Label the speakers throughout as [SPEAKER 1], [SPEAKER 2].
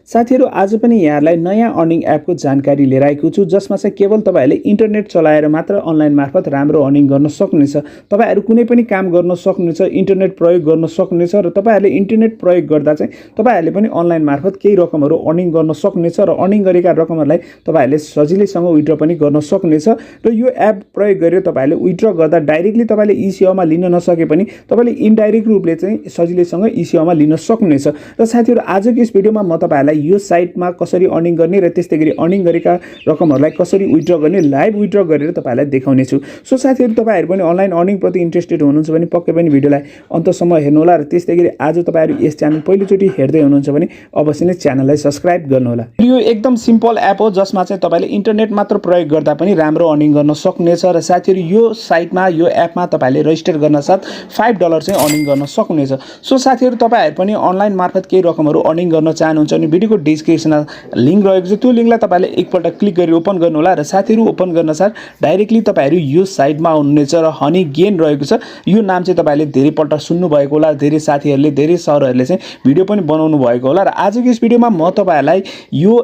[SPEAKER 1] साथीहरु आज पनि यहाँलाई नयाँ अर्निङ एपको जानकारी लिएर आएको छु जसमा चाहिँ केवल तपाईहरुले इन्टरनेट चलाएर मात्र अनलाइन मार्फत राम्रो अर्निङ गर्न सक्नुहुनेछ। तपाईहरु कुनै पनि काम गर्न सक्नुहुनेछ, इन्टरनेट प्रयोग गर्न सक्नुहुनेछ र तपाईहरुले इन्टरनेट प्रयोग गर्दा चाहिँ तपाईहरुले पनि अनलाइन मार्फत केही रकमहरु अर्निङ गर्न सक्नुहुनेछ र अर्निङ गरेका रकमहरुलाई तपाईहरुले सजिलैसँग विथड्र पनि गर्न सक्नुहुनेछ। र यो एप प्रयोग गरेर तपाईहरुले विथड्र गर्दा डाइरेक्टली तपाईले ई-सेवामा लिन नसके पनि तपाईले इन्डाइरेक्ट रूपले चाहिँ सजिलैसँग ई-सेवामा लिन सक्नुहुनेछ। र साथीहरु आजको यस भिडियोमा म तपाईहरुलाई यो साइटमा कसरी अर्निङ गर्ने र त्यस्तैगरी अर्निङ गरेका रकमहरुलाई कसरी विथड्र गर्ने लाइभ विथड्र गरेर तपाईहरुलाई देखाउने छु। सो साथीहरु तपाईहरु पनि अनलाइन अर्निङ प्रति इन्ट्रेस्टेड हुनुहुन्छ भने पक्कै पनि भिडियोलाई अन्तसम्म हेर्नु होला र त्यस्तैगरी आज तपाईहरु यस च्यानल पहिलोचोटी हेर्दै हुनुहुन्छ भने अवश्य नै च्यानललाई सब्स्क्राइब गर्नु होला। यो एकदम सिम्पल एप हो जसमा चाहिँ तपाईले इन्टरनेट मात्र प्रयोग गर्दा पनि राम्रो अर्निङ गर्न सक्नुहुनेछ र साथीहरु यो साइटमा यो एपमा तपाईले रजिस्टर गर्न साथ $5 चाहिँ अर्निङ गर्न सक्नुहुनेछ। सो साथीहरु तपाईहरु पनि अनलाइन मार्फत केही रकमहरु अर्निङ गर्न चाहनुहुन्छ भने भिडियोको डिस्क्रिप्सनमा लिंक रहेको छ, त्यो लिंकलाई तपाईले एकपल्ट क्लिक गरी ओपन गर्नु होला र साथीहरु ओपन गर्न साथ डाइरेक्टली तपाईहरु यो साइटमा आउनुहुनेछ र हनी गेन रहेको छ। यो नाम चाहिँ तपाईले धेरै पल्ट सुन्नु भएको होला, धेरै साथीहरुले धेरै सरहरुले चाहिँ भिडियो पनि बनाउनु भएको होला र आजको यस भिडियोमा म तपाईहरुलाई यो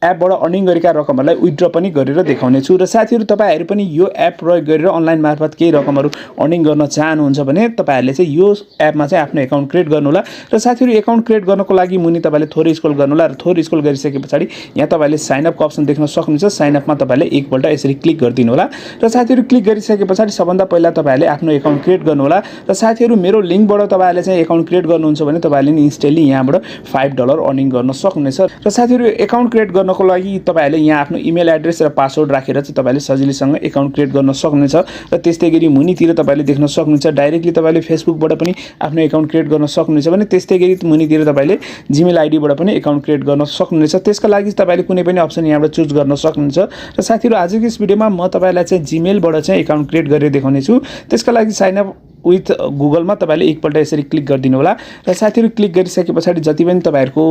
[SPEAKER 1] एपबाट अर्निङ गरेका रकमहरुलाई विथड्र पनि गरेर देखाउने छु। र साथीहरु तपाईहरु पनि यो एप प्रयोग गरेर अनलाइन मार्फत केही रकमहरु अर्निङ गर्न चाहनुहुन्छ भने तपाईहरुले चाहिँ यो एपमा चाहिँ आफ्नो अकाउन्ट क्रिएट गर्नु होला र साथीहरु अकाउन्ट क्रिएट गर्नको लागि मुनि तपाईले थोरै स्क्रल गर्नु होला र थोरै स्क्रल गरिसकेपछि यहाँ तपाईले साइन अप को अप्सन देख्न सक्नुहुन्छ। साइन अपमा तपाईले एकपल्ट यसरी क्लिक गरिदिनु होला र साथीहरु क्लिक गरिसकेपछि सबभन्दा पहिला तपाईहरुले आफ्नो अकाउन्ट क्रिएट गर्नु होला र साथीहरु मेरो लिंकबाट तपाईहरुले चाहिँ अकाउन्ट क्रिएट गर्नुहुन्छ भने तपाईहरुले इन्स्टेन्टली यहाँबाट $5 अर्निङ गर्न सक्नुहुनेछ। र साथीहरु अकाउन्ट क्रिएट गर्नको लागि तपाईहरुले यहाँ आफ्नो इमेल एड्रेस र पासवर्ड राखेर चाहिँ तपाईले सजिलैसँग अकाउन्ट क्रिएट गर्न सक्नुहुनेछ र त्यस्तैगरी मुनितिर तपाईले देख्न सक्नुहुन्छ डाइरेक्टली तपाईले फेसबुकबाट पनि आफ्नो अकाउन्ट क्रिएट गर्न सक्नुहुनेछ भने त्यस्तैगरी मुनितिर तपाईले जीमेल आईडीबाट पनि अकाउन्ट क्रिएट गर्न सक्नुहुनेछ। त्यसका लागि तपाईले कुनै पनि अप्सन यहाँबाट चुज गर्न सक्नुहुन्छ र साथीहरु आजको यस भिडियोमा म तपाईलाई चाहिँ जीमेलबाट चाहिँ अकाउन्ट क्रिएट गरेर देखाउने छु। त्यसका लागि साइन अप विथ गुगलमा तपाईले एकपल्ट यसरी क्लिक गरिदिनु होला र साथीहरु क्लिक गरिसकेपछि जति पनि तपाईहरुको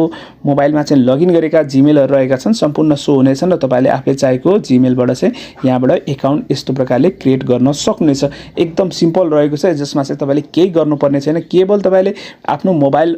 [SPEAKER 1] मोबाइलमा चाहिँ लगइन गरेका जीमेलहरु रहेका छन् सम्पूर्ण शो हुनेछन् र तपाईले आफूले चाहेको जीमेलबाट चाहिँ यहाँबाट अकाउन्ट यस्तो प्रकारले क्रिएट गर्न सक्नुहुनेछ। एकदम सिम्पल रहेको छ जसमा चाहिँ तपाईले केही गर्नुपर्ने छैन, केवल तपाईले आफ्नो मोबाइल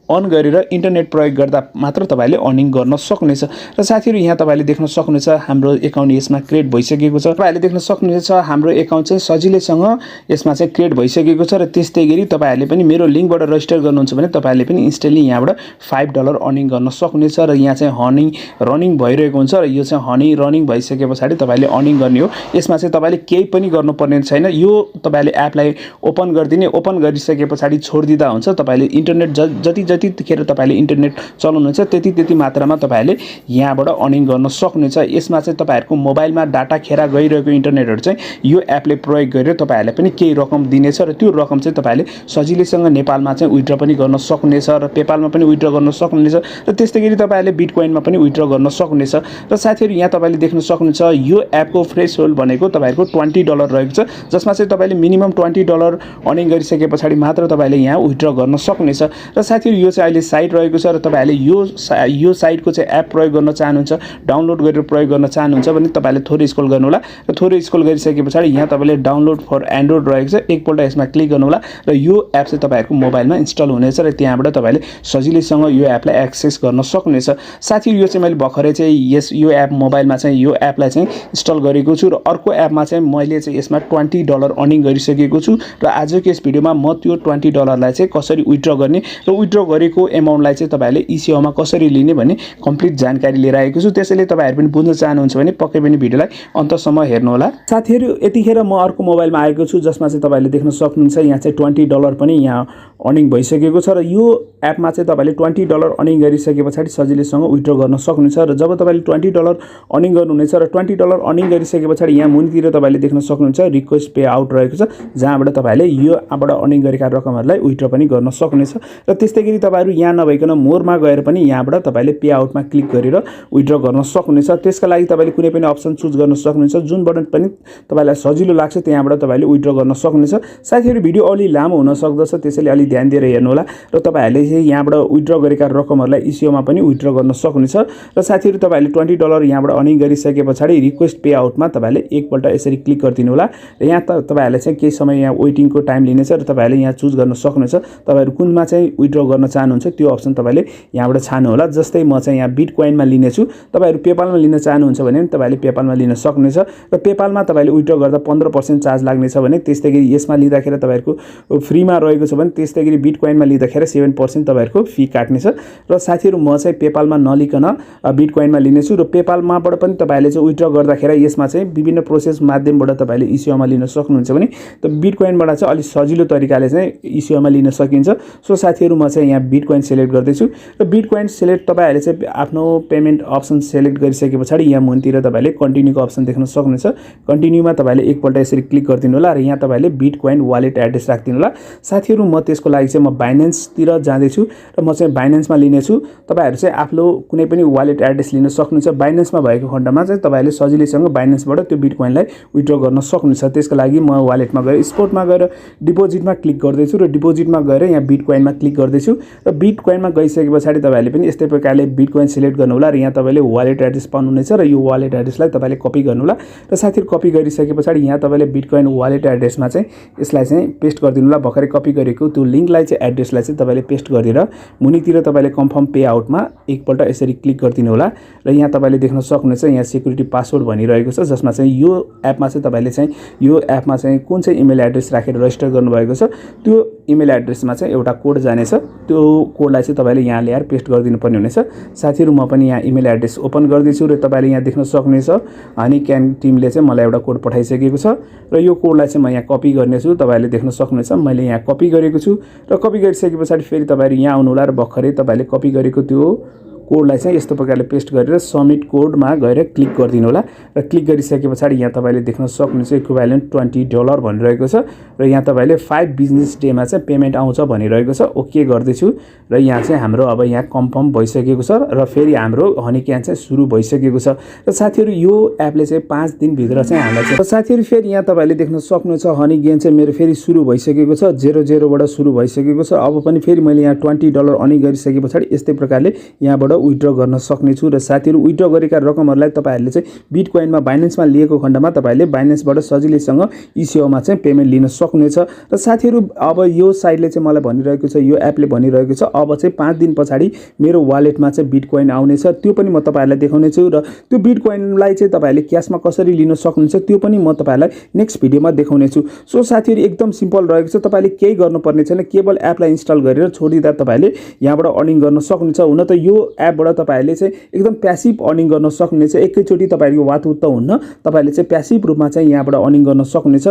[SPEAKER 1] अन गरेर इन्टरनेट प्रयोग गर्दा मात्र तपाईले अर्निङ गर्न सक्नुहुनेछ। र साथीहरु यहाँ तपाईले देख्न सक्नुहुनेछ हाम्रो अकाउन्ट यसमा क्रिएट भइसकेको छ। तपाईले देख्न सक्नुहुनेछ हाम्रो अकाउन्ट चाहिँ सजिलैसँग यसमा चाहिँ क्रिएट भइसकेको छ र त्यस्तैगरी तपाईहरुले पनि मेरो लिंकबाट रजिस्टर गर्नुहुन्छ भने तपाईहरुले पनि इन्स्टेन्टली यहाँबाट $5 अर्निङ गर्न सक्नुहुनेछ र यहाँ चाहिँ हनी रनिङ भइरहेको हुन्छ र यो चाहिँ हनी रनिङ भइसकेपछि तपाईले अर्निङ गर्ने हो। यसमा चाहिँ तपाईले केही पनि गर्नुपर्ने छैन, यो तपाईले एपलाई ओपन गर्दिने, ओपन गरिसकेपछि छोड्दिदा हुन्छ। तपाईले इन्टरनेट जतिखेर तपाईले इन्टरनेट चलाउनुहुन्छ त्यति मात्रामा तपाईले यहाँबाट अर्निङ गर्न सक्नुहुन्छ। यसमा चाहिँ तपाईहरुको मोबाइलमा डाटा खेरा गइरहेको इन्टरनेटहरु चाहिँ यो एपले प्रयोग गरेर तपाईहरुलाई पनि केही रकम दिनेछ र त्यो रकम चाहिँ तपाईले सजिलैसँग नेपालमा चाहिँ विथड्र पनि गर्न सक्नुहुनेछ र पेपालमा पनि विथड्र गर्न सक्नुहुनेछ र त्यस्तैगरी तपाईहरुले बिटकोइनमा पनि विथड्र गर्न सक्नुहुनेछ। र साथीहरु यहाँ तपाईले देख्न सक्नुहुन्छ यो एपको थ्रेशहोल्ड भनेको तपाईहरुको $20 रहेको छ जसमा चाहिँ तपाईले मिनिमम $20 अर्निङ गरिसकेपछि मात्र तपाईले यहाँ विथड्र गर्न सक्नुहुनेछ। र साथीहरु यो चाहिँ अहिले साइट रहेको छ र तपाईहरुले यो साइटको चाहिँ एप प्रयोग गर्न चाहनुहुन्छ, डाउनलोड गरेर प्रयोग गर्न चाहनुहुन्छ भने तपाईले थोरै स्क्रल गर्नु होला र थोरै स्क्रल गरिसकेपछि यहाँ तपाईले डाउनलोड फर एन्ड्रोइड रहेको छ, एकपल्ट यसमा क्लिक गर्नु होला र यो एप चाहिँ तपाईहरुको मोबाइलमा इन्स्टल हुनेछ र त्यहाँबाट तपाईले सजिलैसँग यो एपलाई एक्सेस गर्न सक्नुहुनेछ। साथीहरु यो चाहिँ मैले भर्खरै चाहिँ यो एप मोबाइलमा चाहिँ यो एपलाई चाहिँ इन्स्टल गरेको छु र अर्को एपमा चाहिँ मैले चाहिँ यसमा $20 अर्निङ गरिसकेको छु र आजको यस भिडियोमा म त्यो $20 लाई चाहिँ कसरी विथड्र गर्ने र विथड्र गरेको अमाउन्टलाई चाहिँ तपाईले ई-सेवामा कसरी लिने भन्ने कम्प्लिट जानकारी लिएर आएको छु। त्यसैले तपाईहरु पनि बुझ्न चाहनुहुन्छ भने पक्कै पनि भिडियोलाई अन्तसम्म हेर्नु होला। साथीहरु यतिखेर म अर्को मोबाइलमा आएको छु जसमा चाहिँ तपाईले देख्न सक्नुहुन्छ यहाँ चाहिँ $20 पनि यहाँ अर्निङ भइसकेको छ र यो एपमा चाहिँ तपाईले $20 अर्निङ गरिसकेपछि सजिलैसँग विथड्र गर्न सक्नुहुन्छ। र जब तपाईले $20 अर्निङ गर्नुहुनेछ र $20 अर्निङ गरिसकेपछि यहाँ मुनितिर तपाईले देख्न सक्नुहुन्छ रिक्वेस्ट पे आउट रहेको छ जहाँबाट तपाईले योबाट अर्निङ गरेका रकमहरुलाई विथड्र पनि गर्न सक्नुहुनेछ। र त्यस्तैगरी तपाईहरु यहाँ नभइकन मोरमा गएर पनि यहाँबाट तपाईले पे आउटमा क्लिक गरेर विथड्र गर्न सक्नुहुनेछ। त्यसका लागि तपाईले कुनै पनि अप्सन चुज गर्न सक्नुहुन्छ, जुनबाट पनि तपाईलाई सजिलो लाग्छ त्यहाँबाट तपाईले विथड्र गर्न सक्नुहुनेछ। साथीहरु भिडियो अलि लामो हुन सक्दछ त्यसैले अलि ध्यान दिएर हेर्नु होला र तपाईहरुले चाहिँ यहाँबाट विथड्र गरेका रकमहरुलाई ई-सेवामा पनि विथड्र गर्न सक्नुहुनेछ। र साथीहरु तपाईले $20 यहाँबाट अर्निङ गरिसकेपछि रिक्वेस्ट पे आउटमा तपाईले एकपल्ट यसरी क्लिक गरिदिनु होला र यहाँ तपाईहरुले चाहिँ केही समय यहाँ वेटिङको टाइम लिनेछ र तपाईहरुले यहाँ चुज गर्न सक्नुहुनेछ तपाईहरु कुनमा चाहिँ विथड्र गर्न गर्न चाहनुहुन्छ त्यो अप्सन तपाईले यहाँबाट छान्नु होला। जस्तै म चाहिँ यहाँ बिटकोइनमा लिनेछु, तपाईहरु पेपालमा लिन चाहनुहुन्छ भने पनि तपाईले पेपालमा लिन सक्नुहुन्छ र पेपालमा तपाईले विथड्र गर्दा 15% चार्ज लाग्नेछ भने त्यस्तैगरी यसमा लिँदाखेरि तपाईहरुको फ्रीमा रहेको छ भने त्यस्तैगरी बिटकोइनमा लिँदाखेरि 7% तपाईहरुको फी काट्नेछ। र साथीहरु म चाहिँ पेपालमा नलिकन बिटकोइनमा लिनेछु र पेपालमाबाट पनि तपाईले चाहिँ विथड्र गर्दाखेरि यसमा चाहिँ विभिन्न प्रोसेस माध्यमबाट तपाईले इसिओमा लिन सक्नुहुन्छ भने त बिटकोइनबाट चाहिँ अलि सजिलो तरिकाले चाहिँ इसिओमा लिन सकिन्छ। सो साथीहरु म चाहिँ यहाँ बिटकोइन सिलेक्ट गर्दैछु र बिटकोइन सिलेक्ट तपाईहरुले चाहिँ आफ्नो पेमेन्ट अप्सन सिलेक्ट गरिसके पछाडी यहाँ मुनितिर तपाईले कन्टिन्युको अप्सन देख्न सक्नुहुन्छ। कन्टिन्युमा तपाईले एकपल्ट यसरी क्लिक गरिदिनु होला र यहाँ तपाईले बिटकोइन वालेट एड्रेस राख्दिनु होला। साथीहरु म त्यसको लागि चाहिँ म बाइनेन्स तिर जाँदै छु र म चाहिँ बाइनेन्समा लिनेछु। तपाईहरु चाहिँ आफ्नो कुनै पनि वालेट एड्रेस लिन सक्नुहुन्छ। बाइनेन्समा भएको खण्डमा चाहिँ तपाईले सजिलैसँग बाइनेन्सबाट त्यो बिटकोइनलाई विथड्र गर्न सक्नुहुन्छ। त्यसको लागि म वालेटमा गएर स्पोर्टमा गएर डिपोजिटमा क्लिक गर्दैछु र डिपोजिटमा गएर यहाँ बिटकोइनमा क्लिक गर्दैछु र बिटकोइनमा गइसके पछाडी तपाईले पनि यस्तै प्रकारले बिटकोइन सिलेक्ट गर्नु होला र यहाँ तपाईले वालेट एड्रेस पाउनुहुनेछ र यो वालेट एड्रेसलाई तपाईले कपी गर्नु होला र साथीहरु कपी गरिसके पछाडी यहाँ तपाईले बिटकोइन वालेट एड्रेसमा चाहिँ यसलाई चाहिँ पेस्ट गरिदिनु होला। भर्खरै कपी गरेको त्यो लिंकलाई चाहिँ एड्रेसलाई चाहिँ तपाईले पेस्ट गरेर मुनितिर तपाईले कन्फर्म पे आउटमा एकपल्ट यसरी क्लिक गरिदिनु होला र यहाँ तपाईले देख्न सक्नुहुन्छ यहाँ सिक्युरिटी पासवर्ड भनिरहेको छ, जसमा चाहिँ यो एपमा चाहिँ तपाईले चाहिँ यो एपमा चाहिँ कुन चाहिँ इमेल एड्रेस राखेर रजिस्टर गर्नुभएको छ त्यो इमेल एड्रेसमा चाहिँ एउटा कोड जानेछ। त्यो कोडलाई चाहिँ तपाईले यहाँ ल्याएर पेस्ट गरिदिनु पर्ने हुनेछ। साथीहरु म पनि यहाँ इमेल एड्रेस ओपन गर्दैछु र तपाईले यहाँ देख्न सक्नुहुन्छ हनी क्यान टिमले चाहिँ मलाई एउटा कोड पठाइसकेको छ र यो कोडलाई चाहिँ म यहाँ कपी गर्नेछु। तपाईले देख्न सक्नुहुन्छ मैले यहाँ कपी गरेको छु र कपी गरिसके पछाडी फेरि तपाईहरु यहाँ आउनु होला र भर्खरै तपाईले कपी गरेको त्यो कोडलाई चाहिँ यस्तो प्रकारले पेस्ट गरेर सबमिट कोडमा गएर क्लिक गरिदिनु होला र क्लिक गरिसके पछाडी यहाँ तपाईले देख्न सक्नुहुन्छ इक्विभ्यालेन्ट $20 भनिरहेको छ र यहाँ तपाईले 5 बिजनेस डेमा चाहिँ पेमेन्ट आउँछ भनिरहेको छ। ओके गर्दैछु र यहाँ चाहिँ हाम्रो अब यहाँ कन्फर्म भइसकेको छ र फेरि हाम्रो हनी क्यान चाहिँ सुरु भइसकेको छ र साथीहरु यो एपले चाहिँ 5 दिन भित्र चाहिँ हामीलाई चाहिँ साथीहरु फेरि यहाँ तपाईले देख्न सक्नुहुन्छ हनी गेन चाहिँ मेरो फेरि सुरु भइसकेको छ 00 बाट सुरु भइसकेको छ। अब पनि फेरि मैले यहाँ $20 अर्निङ गरिसके पछाडी यस्तै प्रकारले यहाँबाट विथड्र गर्न सक्ने छु र साथीहरु विथड्र गरेका रकमहरुलाई तपाईहरुले चाहिँ बिटकोइनमा बाइनेन्समा लिएको खण्डमा तपाईले बाइनेन्सबाट सजिलैसँग इसिओमा चाहिँ पेमेन्ट लिन सक्नुहुनेछ। र साथीहरु अब यो साइटले चाहिँ मलाई भनिरहेको छ, यो एपले भनिरहेको छ अब चाहिँ 5 दिन पछाडी मेरो वालेटमा चाहिँ बिटकोइन आउनेछ। त्यो पनि म तपाईहरुलाई देखाउने छु र त्यो बिटकोइनलाई चाहिँ तपाईले क्याशमा कसरी लिन सक्नुहुन्छ त्यो पनि म तपाईहरुलाई नेक्स्ट भिडियोमा देखाउने छु। सो साथीहरु एकदम सिम्पल रहेको छ, तपाईले केही गर्नुपर्ने छैन, केवल एपलाई इन्स्टल गरेर छोडिदिँदा तपाईले यहाँबाट अर्निङ गर्न सक्नुहुन्छ। हुन त यो एपबाट तपाईहरुले चाहिँ एकदम प्यासिभ अर्निङ गर्न सक्नुहुनेछ। एकैचोटी तपाईहरुको वातुत हुन्न, तपाईहरुले चाहिँ प्यासिभ रूपमा चाहिँ यहाँबाट अर्निङ गर्न सक्नुहुनेछ।